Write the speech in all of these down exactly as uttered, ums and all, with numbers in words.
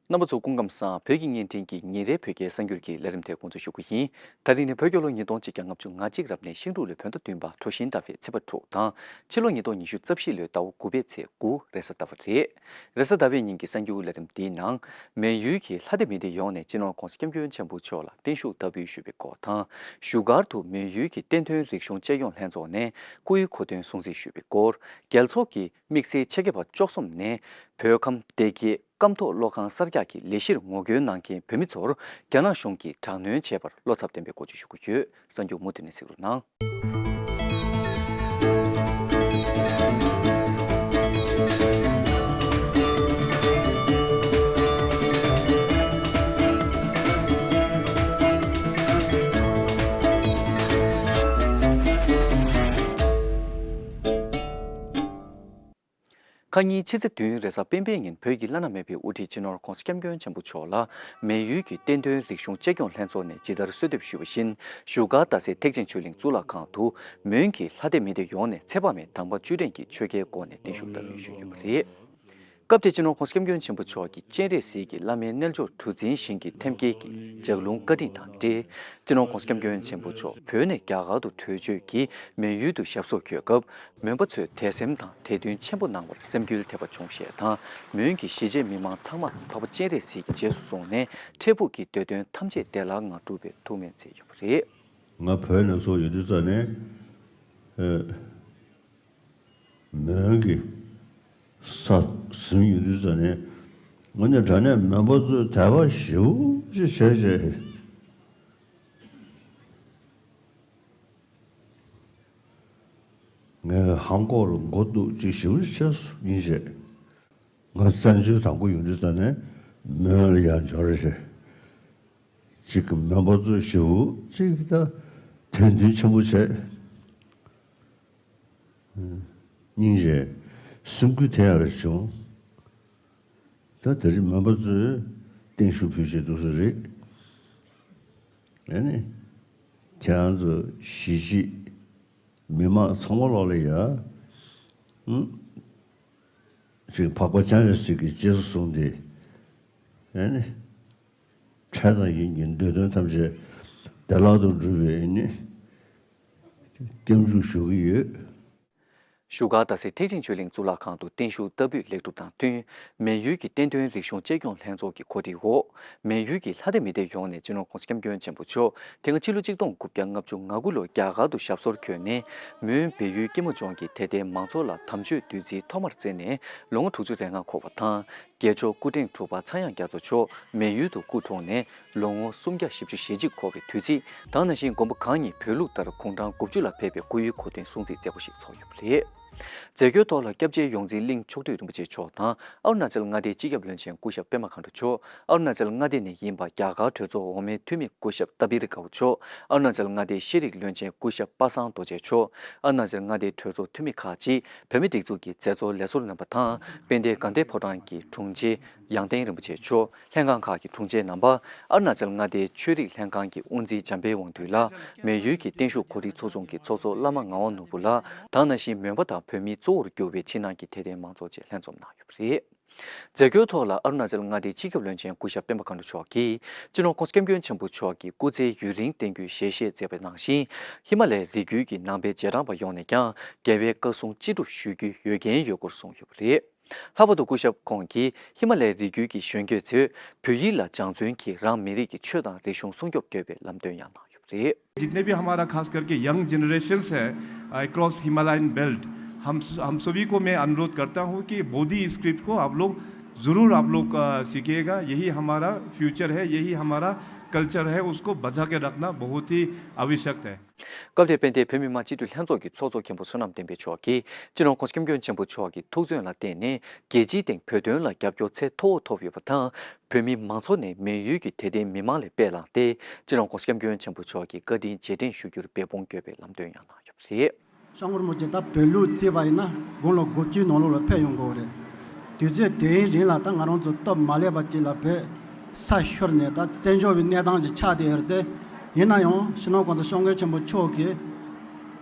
རྣམ་པ་ཚོ་སྐུ་ཁམས་བཟང་། བོད་ཀྱི་བརྙན་འཕྲིན་གྱི་ཉིན་རེའི་བོད་སྐད་གསར་འགྱུར་གྱི་ལས་རིམ་དེ་འགོ་འཛུགས་ཞུ་གི་ཡིན། ད་རིང་ནི་བོད་རྒྱལ་ལོ་ཉིས་སྟོང་གཅིག་བརྒྱ་ལྔ་བཅུ་ང་གཅིག་རབ་གནས་ཤིང་འབྲུག་ལོའི་བོད་ཟླ་བདུན་པ་གྲོ་བཞིན་ཟླ་བའི་ཚེས་པ་དྲུག་དང་། ཕྱི་ལོ་ཉིས་སྟོང་ཉི་ཤུ་རྩ་བཞི་ལོའི་ཟླ་བ་དགུ་པའི་ཚེས་དགུ་རེས་གཟའ་ཟླ་བ་རེད། རེས་གཟའ་ཟླ་བའི་ཉིན་གྱི་གསར་འགྱུར་ལས་རིམ་འདིའི་ནང་། མོན་ཡུལ་གྱི་ལྷ་སྡེ་མི་སྡེ་ཡོངས་ནས་སྤྱི་ནོར་༸གོང་ས་༸སྐྱབས་མགོན་ཆེན་པོ་མཆོག་ལ་བརྟན་བཞུགས་བསྟར་འབུལ་ཞུས་པའི་སྐོར་དང་། བཞུགས་སྒར་དུ་མོན་ཡུལ་གྱི་བསྟན་དོན་རིག་གཞུང་གཅེས་སྐྱོང་ལྷན་ཚོགས་ནས་སྐུའི་གོ་སྟོན་སྲུང་བརྩི་ཞུས་པའི་སྐོར། རྒྱལ་ཚོགས་ཀྱི་དམིགས་བསལ་ཆེད་མཁས་པ་བཅུ་གསུམ་ནས་བོད་ཁམས་སྡེ་དགེ་སྐམ་ཐོག་གློག་ཁང་གསར་རྒྱག་གི་ལས་གཞིར་ངོ་རྒོལ་གནང་མཁན་བོད་མི་ཚོར་རྒྱ་ནག་གཞུང་གིས་དྲག་གནོན་བྱས་པར་བློ་འཚབ་བསྟན་པའི་སྐོར་བརྗོད་ཞུ་གི་ཡོད། གསར་འགྱུར་མུ་མཐུད་ནས་གཟིགས་རོགས་གནང་། ཁ་ཉིན་ཕྱི་ཚེས་བདུན་རེས་གཟའ་སྤེན་པའི་ཉིན་བོད་ཀྱི་བླ་ན་མེད་པའི་དབུ་ཁྲིད་སྤྱི་ནོར་༸གོང་ས་༸སྐྱབས་མགོན་ཆེན་པོ་མཆོག་ལ་མོན་ཡུལ་གྱི་བསྟན་དོན་རིག་གཞུང་གཅེས་སྐྱོང་ལྷན་ཚོགས་ནས་ཇི་ལྟར་གསོལ་འདེབས་ཞུས་པ་བཞིན། བཞུགས་སྒར་རྡ་སའི་ཐེག་ཆེན་ཆོས་གླིང་གཙུག་ལག་ཁང་དུ་མོན་གྱི་ལྷ་སྡེ་མི་སྡེ་ཡོངས་ནས་ཚེ་དཔག་མེད་དམ་པ་བཅུ་དྲུག་གི་ཆོ་གའི་སྒོ་ནས་བརྟན་བཞུགས་བསྟར་འབུལ་ཞུས་ཡོད་པ་རེད། སྐབས་དེར་སྤྱི་ནོར་༸གོང་ས་༸སྐྱབས་མགོན་ཆེན་པོ་མཆོག་གིས་སྤྱན་རས་གཟིགས་ཀྱི་བླ་མའི་རྣལ་འབྱོར་གྲུ་འཛིན་ཞིང་གི་ཐེམ་སྐས་ཀྱི་ལྗགས་ལུང་བཀའ་དྲིན་དང་འབྲེལ། སྤྱི་ནོར་༸གོང་ས་༸སྐྱབས་མགོན་ཆེན་པོ་མཆོག་བོད་ནས་རྒྱ་གར་དུ་བྲོས་བྱོལ་གྱིས་མོན་ཡུལ་དུ་ཞབས་སོར་འཁོད་སྐབས། མོན་པ་ཚོས་དད་སེམས་དང་དད་འདུན་ཆེན་པོ་གནང་བར་སེམས་འགུལ་ཐེབས་པ་བྱུང་ཞེས་དང་། མོན་གྱི་གཞིས་བྱེས་མི་མང་ཚང་མར་འཕགས་པ་སྤྱན་རས་གཟིགས་ཀྱི་རྗེས་སུ་བཟུང་ནས་འཕྲལ་ཕུགས་ཀྱི་འདོད་དོན་ཐམས་ཅད་བདེ་བླག་ངང་འགྲུབ་པའི་ཐུགས་སྨོན་མཛད་ཡོད་པ་རེད། ང་བོད་ནས་ཚུར་ཡོང་དུས་ཙམ་ནས། ཨ། མོན་གྱི་ས་ཟིན་ཡོང་དུས་ཙམ་ནས། དངོས་གནས་དྲང་གནས་མོན་པ་ཚོས་དད་པ་ཞེ་པོ་ཅིག་བྱས་བྱས། ངས་ཧང་ཀོག་ལ་མགོ་གཏུག་ཅིག་ཞེ་པོ་ཅིག་བྱས་སོང་ཡིན་བྱས། ང་བཙན་བྱོལ་དང་པོ་ཡོང་དུས་ཙམ་ནས་མོན་ལ་ཡར་འབྱོར་རེད། གཅིག་གི་མོན་པ་ཚོས་ཞེ་པོ་ཅིག་ད་དད་འདུན་ཆེན་པོ་བྱས། སྙིང་རྗེ། སེམས་འགུལ་དེ་ཡང་རེ་བྱུང་། ད་དེ་རིང་མོན་པ་ཚོས་བརྟན་བཞུགས་ཕུལ་བྱས་འདུག་ས་རེད། ཨ་ནི། ཁྱེད་རང་ཚོ་གཞིས་བྱེས་མི་མང་ཚང་མ་ལོག་ལ་ཡ། ཨུ། ཅིག་འཕགས་པ་སྤྱན་རས་གཟིགས་ཀྱི་རྗེས་སུ་བཟུང་སྟེ། ཨ་ནི། འཕྲལ་དང་ཡུན་གྱི་འདོད་དོན་ཐམས་ཅད་བདེ་བླག་ཏུ་འགྲུབ་པའི་ཨ་ནི། སྐྱབས་འཇུག་ཞུ་གི་ཡོད། བཞུགས་སྒར་རྡ་སའི་ཐེག་ཆེན་ཆོས་གླིང་གཙུག་ལག་ཁང་དུ་བརྟན་བཞུགས་བསྟར་འབུལ་ལེགས་གྲུབ་དང་བསྟུན། མོན་ཡུལ་གྱི་བསྟན་དོན་རིག་གཞུང་གཅེས་སྐྱོང་ལྷན་ཚོགས་ཀྱི་གོ་སྒྲིག་འོག་མོན་ཡུལ་གྱི་ལྷ་སྡེ་མི་སྡེ་ཡོངས་ནས་སྤྱི་ནོར་༸གོང་ས་༸སྐྱབས་མགོན་ཆེན་པོ་མཆོག་དེ་སྔ་ཕྱི་ལོ་ཆིག་སྟོང་དགུ་བརྒྱ་ལྔ་བཅུ་ང་དགུ་ལོར་རྒྱ་གར་དུ་ཞབས་སོར་འཁོད་ནས། མོན་བལ་ཡུལ་སྐྱིད་མོ་ལྗོངས་ཀྱི་དད་ལྡན་མང་ཚོགས་ལ་དམ་ཆོས་བདུད་རྩི་ཐོག་མར་བསྩལ་ནས་ལོ་ངོ་དྲུག་ཅུ་རེ་ལྔ་འཁོར་བ་དང་། རྒྱལ་མཆོག་སྐུ་ཕྲེང་དྲུག་པ་ཚངས་དབྱངས་རྒྱ་མཚོ་མཆོག་མོན་ཡུལ་དུ་སྐུ་འཁྲུངས་ནས་ལོ་ངོ་སུམ་བརྒྱ་བཞི་བཅུ་ཞེ་གཅིག་འཁོར་བའི་དུས་ཚིགས་དང་། ནང་བཞིན་དགོན་པ་གང་ཉིད་བོད་ལུགས་ལྟར་དགུང་གྲངས་དགུ་བཅུ་ལ་ཕེབས་པའི་སྐུའི་གོ་སྟོན་སྲུང་བརྩི་མཛད་སྒོ་ཞིག་ཚོགས་ཡོད་པ་རེད། མཛད་སྒོའི་ཐོག་ལ་སྐྱབས་རྗེ་ཡོངས་འཛིན་གླིང་མཆོག་སྤྲུལ་རིན་པོ་ཆེ་མཆོག་དང་། ཨ་རུ་ན་ཅལ་མངའ་སྡེའི་སྤྱི་ཁྱབ་བློན་ཆེན་སྐུ་ཞབས་པད་མ་མཁའ་འགྲོ་མཆོག་ཨ་རུ་ན་ཅལ་མངའ་སྡེ་ནས་ཡིན་པ་རྒྱ་གར་གྲོས་ཚོགས་འོག་མའི་འཐུས་མི་སྐུ་ཞབས་ཏ་བི་རི་དགའ་བོ་མཆོག་ཨ་རུ་ན་ཅལ་མངའ་སྡེའི་ཤེས་རིག་བློན་ཆེན་སྐུ་ཞབས་པ་སངས་རྡོ་རྗེ་མཆོག་ཨ་རུ་ན་ཅལ་མངའ་སྡེའི་གྲོས་ཚོགས་འཐུས་མི་ཁག་ཅིག་བོད་མིའི་སྒྲིག་འཛུགས་ཀྱི་མཛད་གཙོ་ལས་ཟུར་རྣམ་པ་དང་། དཔལ་ལྡན་དགའ་ལྡན་ཕོ་བྲང་གི་དྲུང་ཆེ་ཡང་སྟེང་རིན་པོ་ཆེ་མཆོག་ལྷན་ཁང་ཁག་གི་དྲུང་ཆེ་རྣམ་པ། ཨ་རུ་ན་ཅལ་མངའ་སྡེའི་ཆོས་རིག་ལྷན་ཁང་གི་དབུ་འཛིན་འཇམ་དཔལ་དབང་འདུས་ལགས། མོན་ཡུལ་གྱི་བརྟན་བཞུགས་གོ་སྒྲིག་ཚོགས་ཆུང་གི་ཚོགས་གཙོ་བླ་མ་ངག་དབང་ནོར་བུ་ལགས་དང་། ནང་བཞིན་མོན་པ་དང་བོད་མིའི་གཙོ་བོར་གྱུར་པའི་ཕྱི་ནང་གི་དད་ལྡན་མང་ཚོགས་བཅས་ལྷན་འཛོམས་གནང་ཡོད་པ་རེད། མཛད་སྒོའི་ཐོག་ལ་ཨ་རུ་ན་ཅལ་མངའ་སྡེའི་སྤྱི་ཁྱབ་བློན་ཆེན་སྐུ་ཞབས་པད་མ་མཁའ་འགྲོ་མཆོག་གིས། སྤྱི་ནོར་༸གོང་ས་༸སྐྱབས་མགོན་ཆེན་པོ་མཆོག་གི་སྐུ་ཚེ་ཡུན་རིང་བརྟན་རྒྱུའི་ཞལ་བཞེས་མཛད་པ་ནང་བཞིན། ཧི་མ་ལའི་རི་རྒྱུད་ཀྱི་ནང་པའི་རྗེས་འབྲང་པ་ཡོངས་ནས་ཀྱང་རྒྱལ་བའི་བཀའ་གསུང་ཅི་སྒྲུབ་ཞུ་རྒྱུའི་འོས་འགན་ཡོད་སྐོར་གསུངས་ཡོད་པ་རེད། ལྷག་པར་དུ་སྐུ་ཞབས་ཁོང་གིས་ཧི་མ་ལའི་རི་རྒྱུད་ཀྱི་གཞོན་སྐྱེས་ཚོས་བོད་ཡིག་ལ་སྦྱང་བརྩོན་གྱིས་རང་མི་རིགས་ཀྱི་ཆོས་དང་རིག་གཞུང་སྲུང་སྐྱོབ་དགོས་པའི་ལམ་སྟོན་ཡང་གནང་ཡོད་པ་རེད། जितने भी हमारा, खास करके यंग जनरेशंस है, अक्रॉस हिमालयन बेल्ट, हम हम सभी को मैं अनुरोध करता हूँ कि बोधी स्क्रिप्ट को आप लोग ज़रूर, आप लोग अ, सीखिएगा। यही हमारा फ्यूचर है, यही हमारा कल्चर है, उसको बचा के रखना बहुत ही आवश्यक है। སྐབས་དེར་དཔལ་ལྡན་བོད་མི་མང་སྤྱི་འཐུས་ལྷན་ཚོགས་ཀྱི་ཚོགས་གཙོ་མཁན་པོ་བསོད་ནམས་བསྟན་འཕེལ་མཆོག་གིས། སྤྱི་ནོར་༸གོང་ས་༸སྐྱབས་མགོན་ཆེན་པོ་མཆོག་གི་ཐུགས་བརྩོན་ལ་བརྟེན་ནས། རྒྱལ་སྤྱིའི་སྟེང་བོད་དོན་ལ་རྒྱབ་སྐྱོར་ཚད་མཐོ་བོ་ཐོབ་ཡོད་པ་དང་། བོད་མི་མང་ཚོགས་ནས་མོན་ཡུལ་གྱི་དད་ལྡན་མི་མང་ལ་དཔེ་བླངས་ཏེ། སྤྱི་ནོར་༸གོང་ས་༸སྐྱབས་མགོན་ཆེན་པོ་མཆོག་གི་བཀའ་དྲིན་རྗེས་དྲན་ཞུ་རྒྱུར་འབད་འབུངས་དགོས་པའི་ལམ་སྟོན་ཡང་གནང་ཡོད་པ་རེད། སྐྱབས་མགོན་རིན་པོ་ཆེ་ད་བོད་ལུགས་བརྩིས་པ་ཡིན་ན་དགུང་ལོ་དགུ་བཅུའི་ནང་ལོགས་ལ་ཕེབས་ཡོང་དགོས་པ་རེད། དུས་ཚོད་དེའི་རིང་ལ་ད་ང་རང་ཚོ་སྟབས་མ་ལེགས་པ་ཅིག་ལ་བོད་ས་ཤོར་ནས་ད་བཙན་བྱོལ་བའི་གནས་སྟངས་ཅིག་ཆགས་བསྡད་ཡོད་རེད་དེ། ཡིན་ན་ཡང་སྤྱི་ནོར་༸གོང་ས་༸སྐྱབས་མགོན་ཆེན་པོ་མཆོག་གིས་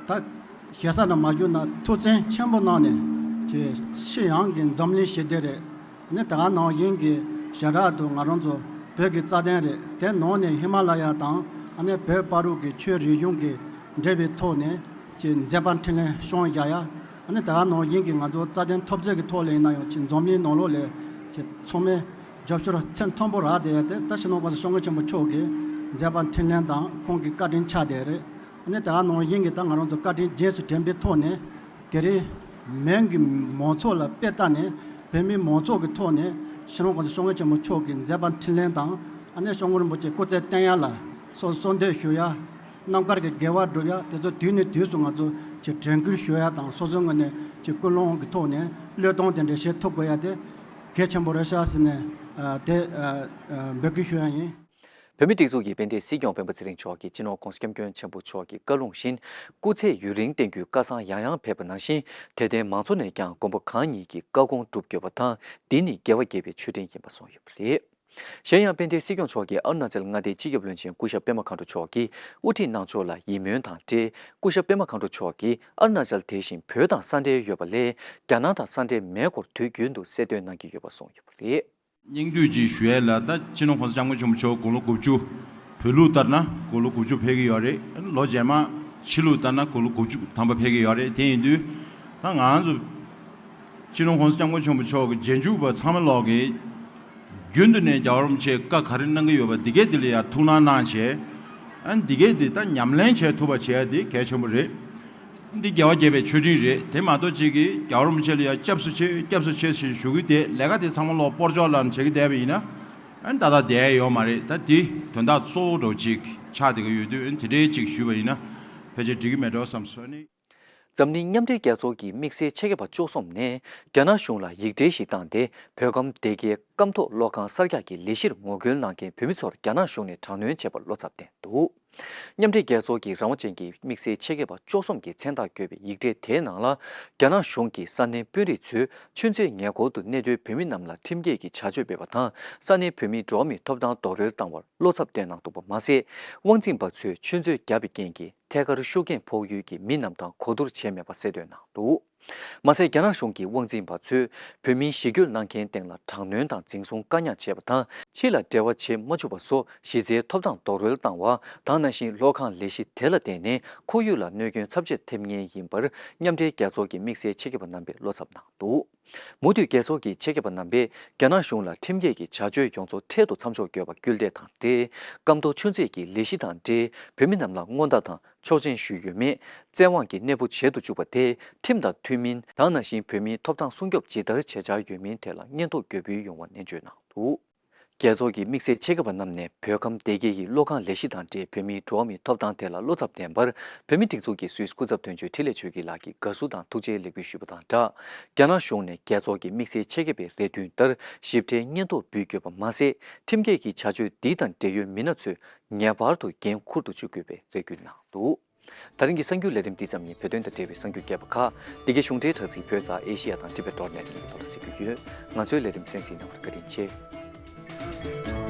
ད་ཞེ་ས་ན་མ་གྱུར་ན་ཐུགས་བརྩོན་ཆེན་པོ་གནང་ནས་ཀྱི་ཕྱི་ཡོང་གི་འཛམ་གླིང་ཞི་བདེ་རེད། ནི་ད་ག་ནང་བཞིན་གྱི་ ཞེ་དྲག་ཏུ་ང་རང་ཚོ་བོད་ཀྱི་རྩ་དོན་རེད། དེ་ནང་ནས་ཧི་མ་ལ་ཡ་དང་ཨ་ནི་བོད་བར་དུ་གི་ཆོས་རིག་གཞུང་གི་འབྲེལ་བའི་ཐོག་ནས་ཀྱི་མཛད་པ་འཕྲིན་ལས་བསྐྱངས་བཞག་ཡ། ཨ་ནི་ད་ག་ནང་བཞིན་གྱི་ང་ཚོ་རྩ་དོན་འཐབ་རྩོད་ཀྱི་ཐོག་ལ་ཡིན་ན་ཡང་ཀྱི་འཛམ་གླིང་ནང་ལོགས་ལ་ཀྱི་ཚང་མས་རྒྱབ་སྐྱོར་ཚད་མཐོན་པོ་རག་བསྡད་ཡ་དེ་ད་སྤྱི་ནོར་༸གོང་ས་༸སྐྱབས་མགོན་ཆེན་པོ་མཆོག་གི་མཛད་པ་འཕྲིན་ལས་དང་ཁོང་གི་བཀའ་དྲིན་ཆགས་བསྡད་རེད། ཨ་ནི་ད་ག་ནང་བཞིན་གྱི་ད་ང་རང་ཚོ་བཀའ་དྲིན་རྗེས་སུ་དྲན་པའི་ཐོག་ནས། དེ་རིང་མོན་གྱི་མང་ཚོགས་ལ་དཔེ་ལྟ་ནས་བོད་མི་མང་ཚོགས་ཀྱི་ཐོག་ནས་སྤྱི་ནོར་༸གོང་ས་༸སྐྱབས་མགོན་ཆེན་པོ་མཆོག་གི་མཛད་པ་འཕྲིན་ལས་དང་ཨ་ནེ་སྐྱབས་མགོན་རིན་པོ་ཆེ་སྐུ་ཚེ་བརྟན་ཡ་ལ་སོ་སོ་གསོལ་འདེབས་ཞུ་ཡ། རྣམ་དཀར་གྱི་དགེ་བ་སྒྲུབ་ཡ་དེ་ཚོ་དུས་ནས་དུས་སུ་ང་ཚོ་ཀྱི་དྲན་སྐུལ་ཞུ་ཡ་དང་སོ་སོའི་ངོས་ནས་ཀྱི་ཀུན་སློང་གི་ཐོག་ནས་བློས་གཏོང་དེ་འདྲ་བྱེད་ཐུབ་དགོས་ཡ་དེ་གལ་ཆེན་པོ་རེད་ཤག་ཟེར་ནས་ཨ་དེ་ཨ་ཨ་འབོད་སྐུལ་ཞུ་ཡ་ཡིན། བོད་མིའི་སྒྲིག་འཛུགས་ཀྱི་དཔལ་ལྡན་སྲིད་སྐྱོང་སྤེན་པ་ཚེ་རིང་མཆོག་གིས་སྤྱི་ནོར་༸གོང་ས་༸སྐྱབས་མགོན་ཆེན་པོ་མཆོག་གི་བཀའ་ལུང་བཞིན་སྐུ་ཚེ་ཡུན་རིང་བརྟན་རྒྱུའི་བཀའ་བཟང་ཡང་ཡང་ཕེབས་པ་ནང་བཞིན་དད་ལྡན་མང་ཚོགས་ནས་ཀྱང་མགོན་པོ་གང་ཉིད་ཀྱི་བཀའ་དགོངས་སྒྲུབ་དགོས་པ་དང་འདི་ནི་རྒྱལ་བ་དགྱེས་པའི་མཆོད་སྤྲིན་ཡིན་པ་གསུངས་ཡོད་པ་རེད། གཞན་ཡང་དཔལ་ལྡན་སྲིད་སྐྱོང་མཆོག་གིས་ཨ་རུ་ན་ཅལ་མངའ་སྡེའི་སྤྱི་ཁྱབ་བློན་ཆེན་སྐུ་ཞབས་པད་མ་མཁའ་འགྲོ་མཆོག་གིས་དབུ་ཁྲིད་གནང་ཕྱོགས་ལ་ཡིད་སྨོན་དང་འབྲེལ་སྐུ་ཞབས་པད་མ་མཁའ་འགྲོ་མཆོག་གིས་ཨ་རུ་ན་ཅལ་དེ་བཞིན་བོད་དང་ས་འབྲེལ་ཡོད་པ་ལས་རྒྱ་ནག་དང་ས་འབྲེལ་མེད་སྐོར་དུས་རྒྱུན་དུ་གསལ་སྟོན་གནང་གི་ཡོད་པ་གསུངས་ཡོད་པ་རེད། སྙིང་བསྡུས་ཅིག་ཞུ་ཡས་ལ། ད་སྤྱི་ནོར་༸གོང་ས་༸སྐྱབས་མགོན་ཆེན་པོ་མཆོག་དགུང་ལོ་དགུ་བཅུ། བོད་ལུགས་ལྟར་ན་དགུང་ལོ་དགུ་བཅུ་ཕེབས་ཀྱི་ཡོད་རེད། ལོ་རྗེས་མ་ཕྱི་ལུགས་ལྟར་ན་དགུང་ལོ་དགུ་བཅུ་ཐམ་པ་ཕེབས་ཀྱི་ཡོད་རེད། དེ་ཡིན་དུས་ད་ང་ཚོ་སྤྱི་ནོར་༸གོང་ས་༸སྐྱབས་མགོན་ཆེན་པོ་མཆོག་གི་རྗེས་འཇུག་པ་ཚང་མ་ལོག་གིས་རྒྱུན་དུ་ནས་རྒྱལ་བ་རིན་པོ་ཆེས་བཀའ་ག་རེ་གནང་གི་ཡོད་པ་འདི་གས་འདི་ལ་ཡང་ཐུགས་སྣང་གནང་བྱས། ཨ་འདི་གས་འདི་ད་ཉམས་ལེན་བྱེད་ཐུབ་པ་བྱས་འདི་གལ་ཆེན་པོ་རེད། འདི་རྒྱལ་བ་དགྱེས་པའི་མཆོད་སྤྲིན་རེད། དེ་མ་གཏོགས་གཅིག་གིས་རྒྱལ་བ་རིན་པོ་ཆེ་ལ་ཡང་སྐྱབས་སུ་མཆི་སྐྱབས་སུ་མཆི་ཞེས་ཞུ་གི་དེ་ལས་ཀ་དེ་ཚང་མ་ལོག་སྤོར་ཆོག་ལབ་ནས་བྱེད་ཀྱི་བསྡད་པ་ཡིན་ན། ཨ་ནི་ད་ལྟ་བསྡད་ཡོད་མ་རེད། ད་དེ་དོན་དག་གཙོ་བོ་འདྲ་བོ་ཅིག་ཆགས་བསྡད་ཀྱི་ཡོད་དུས། ཨ་ནི་དེ་འདྲའི་ཅིག་ཞུས་པ་ཡིན་ན་ཕལ་ཆེར་འགྲིག་གི་མེད་འགྲོ་བསམ་བསམ་ནི། འཛམ་གླིང་མཉམ་འབྲེལ་རྒྱལ་ཚོགས་ཀྱི་དམིགས་བསལ་ཆེད་མཁས་པ་བཅུ་གསུམ་ནས་རྒྱ་ནག་གཞུང་ལ་ཡིག་འབྲེལ་ཞིག་བཏང་སྟེ་བོད་ཁམས་སྡེ་དགེའི་སྐམ་ཐོག་གློག་ཁང་གསར་རྒྱག་གི་ལས་གཞིར་ངོ་རྒོལ་གནང་མཁན་བོད་མི་ཚོར་རྒྱ་ནག་གཞུང་ནས་དྲག་གནོན་བྱས་པར་བློ་འཚབ་བསྟན་འདུག་མཉམ་འབྲེལ་རྒྱལ་ཚོགས་ཀྱི་རང་དབང་ཅན་གྱི་དམིགས་བསལ་ཆེད་མཁས་པ་བཅུ་གསུམ་གྱི་མཚན་རྟགས་བཀོད་པའི་ཡིག་འབྲེལ་དེའི་ནང་ལ། རྒྱ་ནག་གཞུང་གིས་ས་གནས་དཔོན་རིགས་ཚོས་ཆུ་མཛོད་ཉེ་འཁོར་དུ་གནས་སྡོད་བོད་མི་རྣམས་ལ་ཁྲིམས་འགལ་གྱི་བྱ་སྤྱོད་སྤེལ་བ་དང་། ས་གནས་བོད་མིའི་འགྲོ་བ་མིའི་ཐོབ་ཐང་རྡོག་རོལ་བཏང་བར་བློ་འཚབ་བཏོན་གནང་འདུག་པ་མ་ཟད། དབང་འཛིན་པ་ཚོས་ཆུ་མཛོད་བརྒྱབ་པའི་རྐྱེན་གྱིས་ཐད་ཀར་ཤུགས་རྐྱེན་ཕོག་ཡུལ་གྱི་མི་རྣམས་དང་གོ་བསྡུར་བྱས་མེད་པ་གསལ་སྟོན་གནང་འདུག་མ་ཟད། རྒྱ་ནག་གཞུང་གི་དབང་འཛིན་པ་ཚོས་བོད་མིའི་ཞི་རྒོལ་གནང་མཁན་སྟེང་ལ་དྲག་གནོན་དང་འཛིན་བཟུང་བཀག་ཉར་བྱས་པ་དང་། ཕྱི་ལ་འབྲེལ་བ་བྱེད་མ་བཅུག་པ་སོགས་གཞི་རྩའི་ཐོབ་ཐང་རྡོག་རོལ་བཏང་བ་དང་། ནང་བཞིན་གློག་ཁང་ལས་གཞི་དེ་ལ་བརྟེན་ནས་ཁོར་ཡུག་ལ་གནོད་སྐྱོན་ཚབས་ཆེ་ཐེབས་ངེས་ཡིན་པར་མཉམ་འབྲེལ་རྒྱལ་ཚོགས་ཀྱི་དམིགས་བསལ་ཆེད་མཁས་པ་རྣམ་པས་བློ་འཚབ་གནང་འདུག་མུ་མཐུད་རྒྱལ་ཚོགས་ཀྱི་ཆེད་མཁས་པ་རྣམ་པས་རྒྱ་ནག་གཞུང་ལ་ཁྲིམས་འགལ་གྱི་བྱ་སྤྱོད་ཡོངས་རྫོགས་འཕྲལ་དུ་མཚམས་འཇོག་དགོས་པར་སྐུལ་འདེད་དང་འབྲེལ། སྐམ་ཐོག་ཆུ་མཛོད་ཀྱི་ལས་གཞི་དང་འབྲེལ་བོད་མི་རྣམས་ལ་སྔོན་བརྡ་དང་ཆོག་མཆན་ཞུས་ཡོད་མེད། བཙན་དབང་གིས་གནས་སྤོ་བྱེད་དུ་བཅུག་པ་དེ་ཁྲིམས་དང་མཐུན་མིན་དང་། ནང་བཞིན་བོད་མིའི་ཐོབ་ཐང་སྲུང་སྐྱོབ་ཇི་ལྟར་བྱེད་འཆར་ཡོད་མིན་ཐད་ལ་སྙན་ཐོ་འགོད་འབུལ་ཡོང་བ་ནན་བརྗོད་གནང་འདུག་རྒྱལ་ཚོགས་ཀྱི་དམིགས་བསལ་ཆེད་མཁས་པ་རྣམས་ནས་བོད་ཁམས་སྡེ་དགེ་ཡི་གློག་ཁང་ལས་གཞི་དང་འབྲེལ་བོད་མིའི་འགྲོ་བ་མིའི་ཐོབ་ཐང་ཐད་ལ་བློ་འཚབ་བསྟན་པར། བོད་མིའི་སྒྲིག་འཛུགས་ཀྱི་སུད་སི་སྐུ་ཚབ་དོན་གཅོད་འཕྲིན་ལས་ཆོས་སྐྱིད་ལགས་ཀྱིས་དགའ་བསུ་དང་ཐུགས་རྗེ་ལེགས་འབུལ་ཞུས་པ་དང་སྦྲགས། རྒྱ་ནག་གཞུང་ནས་རྒྱལ་ཚོགས་ཀྱི་དམིགས་བསལ་ཆེད་མཁས་པའི་རེ་འདུན་ལྟར་ཞིབ་ཕྲའི་སྙན་ཐོ་འབུལ་དགོས་པ་མ་ཟད། ཁྲིམས་འགལ་གྱི་བྱ་སྤྱོད་འདི་དང་འབྲེལ་ཡོད་མི་སྣ་ཚོས་ངེས་པར་དུ་འགན་འཁུར་དུ་བཅུག་དགོས་པའི་རེ་སྐུལ་གནང་འདུག་ད་རིང་གི་གསར་འགྱུར་ལས་རིམ་འདི་ཙམ་ཡིན། བོད་དོན་དང་འབྲེལ་བའི་གསར་འགྱུར་རྒྱས་པ་ཁག་འདི་གའི་གཞུང་འབྲེལ་དྲ་ཚིགས་བོད་ཛ་ཨེ་ཤེ་ཡ་དང་ཊི་བེཊ་ཌོཊ་ནེཊ་གཉིས་ཀྱི་ཐོག་ལ་གཟིགས་རྒྱུ་ཡོད། ང་ཚོའི་ལས་རིམ་གསན་གཟིགས་གནང་བར་བཀའ་དྲིན་ཆེ།